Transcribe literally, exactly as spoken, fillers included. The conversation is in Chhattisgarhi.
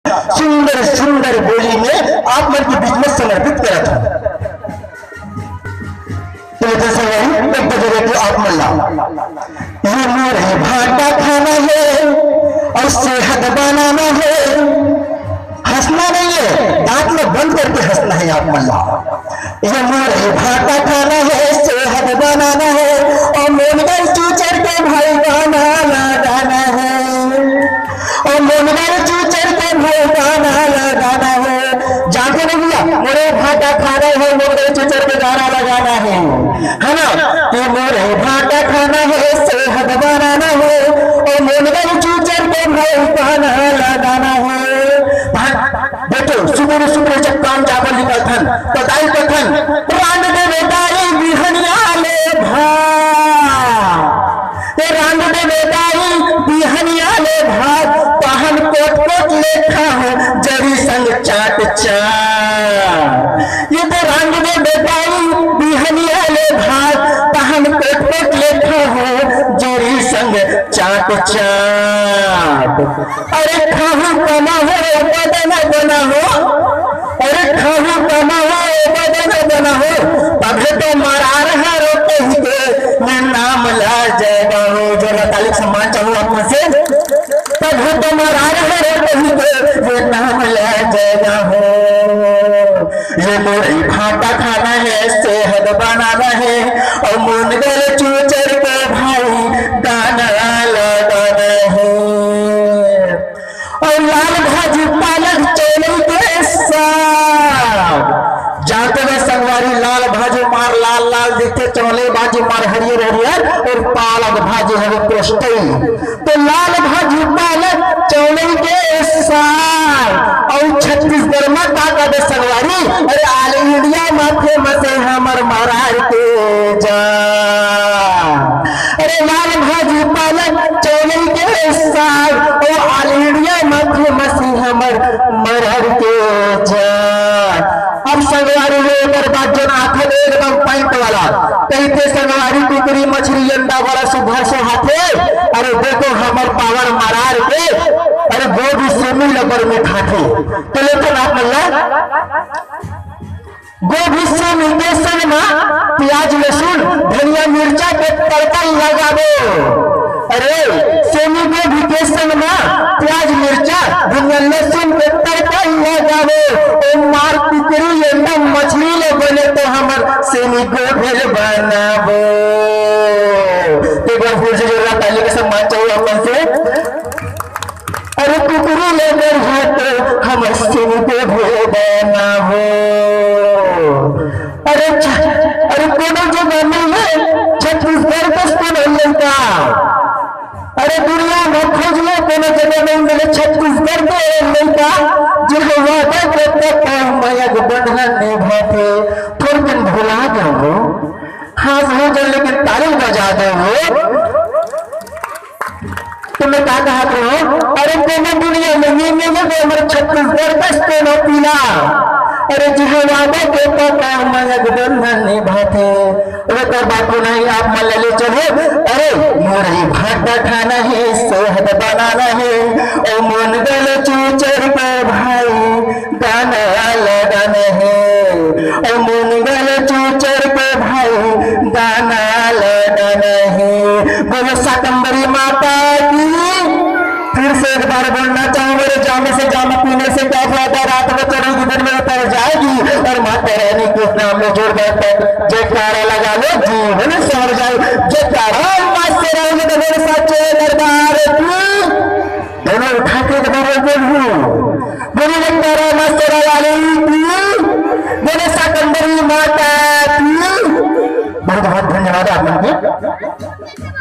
सुंदर सुंदर बोली में आप मन के बीच में समर्पित करत हूँ। तो लेकिन संगवारी, एक बजे रेडियो आप मन ला, ये मोर हे भाटा खाना है और सेहत बनाना है। हंसना नहीं है, दांत में बंद करके हंसना है आप मन ला। ये मोर हे भाटा खाना है, सेहत बनाना है और मोनगर चूचर के भाई गाना लगाना है। और मोनगर चूचर के भाई गाना लगाना है। जाके नहीं भैया, मोरे भाटा खाना है, मोनगर चूचर के गाना लगाना है, है ना? कि मोरे भाटा खाना है, सेहत बनाना है और मोनगर चूचर के भाई गाना लगाना है। भाई, देखो, सुबह सुबह जब काम जाबो निकलथन, तो दाई कथन, "रांध दे बेटा, ई बिहनिया ले भात। ए, रांध दे बेटा, ई बिहनिया ले भात, पहन कोट कोट ले खाहूं, जरी संग चाट चाट। ये तो रांध दे बेटा, ई बिहनिया ले भात, पहन कोट कोट ले खाहूं, जरी संग चाट चाट।" अरे खाहू कमाहू बदन बनाहू, अरे खाहू कमाहू बदन बनाहू, तभे तो मरार हरो कहि के मैं नाम ला जाएगा हो। जोरदार ताली सम्मान चाहूँ आप मन से। तभे तो मरार हरो कहि के मैं नाम ला जाएगा हो। ये मोर भाटा खाना है, सेहत बनाना है, और मोनगर चूचर के भाई गाना लगाना है। और लाल भाजी पालक चौलई के साग। जानते हैं संगवारी, लाल भाजी मार लाल लाल दिखथे, चौलई भाजी मार हरियर हरियर, और पालक भाजी हवे पोस्टई। तो लाल भाजी पालक चौलई के साग। और छत्तीसगढ़ में का कहते संगवारी, अरे all India में famous है हमर मरार के जा। अरे लाल भाजी पालक चौलई के साग, ओ all India में famous है हमर मरार के जा। अब संगवारी हो, एकर बाद जोन आथे एकदम point वाला, कहिथे संगवारी कुकरी मछरी अंडा बड़ा सुघर से हाथे। अरे देखो हमर पावन मरार के, अरे वो भी सेमी लबर में खाथे। तो लेकिन आप मन ला गोभी सेमी के संग मा प्याज, लहसुन, धनिया, मिर्चा के तड़का लगाबो। अरे सेमी गोभी के संग मा प्याज, मिर्चा, धनिया, लहसुन के तड़का लगाबो। ओ मार कुकरी अंडा मछली ले बने तो हमर सेमी गोभी ले बनाबो। तो एक बार फिर से जोरदार ताली के सम्मान चाहूँ आप मन से। अरे कुकरी ले बढ़िया तो हमर सेमी गोभी बनाबो। अरे छ-, अरे कोनो जगह नहीं है छत्तीसगढ़ कस कोनो लइका। अरे दुनिया में खोज लो, कोनो जगह नहीं मिले छत्तीसगढ़ के लइका, जेकर वादा के पक्का मयक बंधन निभाथे। थोड़ दिन भुला जाओ, हाँ हो जाए लेकिन ताली बजा दो। तो मैं का कहत हूँ, अरे कोनो दुनिया में नहीं मिले हमर छत्तीसगढ़ कस कोनो पीला। अरे जिहे वादा के पक्का मयक बंधन निभाथे। ओकर बात को नहीं आप मन ले चलो। अरे मोर भाटा खाना है, सेहत बनाना है, ओ मोनगर चूचर के भाई गाना लगाना है, ओ मोनगर चूचर के भाई गाना लगाना है। बोलो शाकंभरी माता की। फिर से एक बार बोलना चाहूँ, मेरे जामे से जामा पीने से क्या फायदा, रात में चढ़ेगी दिन में उतर जाएगी। और माता रानी के नाम में जोरदार जयकारा लगा लो, जीवन संवर जाए। जयकारा माँ शेरा वाली, तो मेरे साथ चले दरबार की। दोनों उठा के एक बार और बोलूं, बोलो जयकारा माँ शेरा वाली की, बोलो शाकंभरी माता की। बहुत बहुत धन्यवाद आप लोगों को।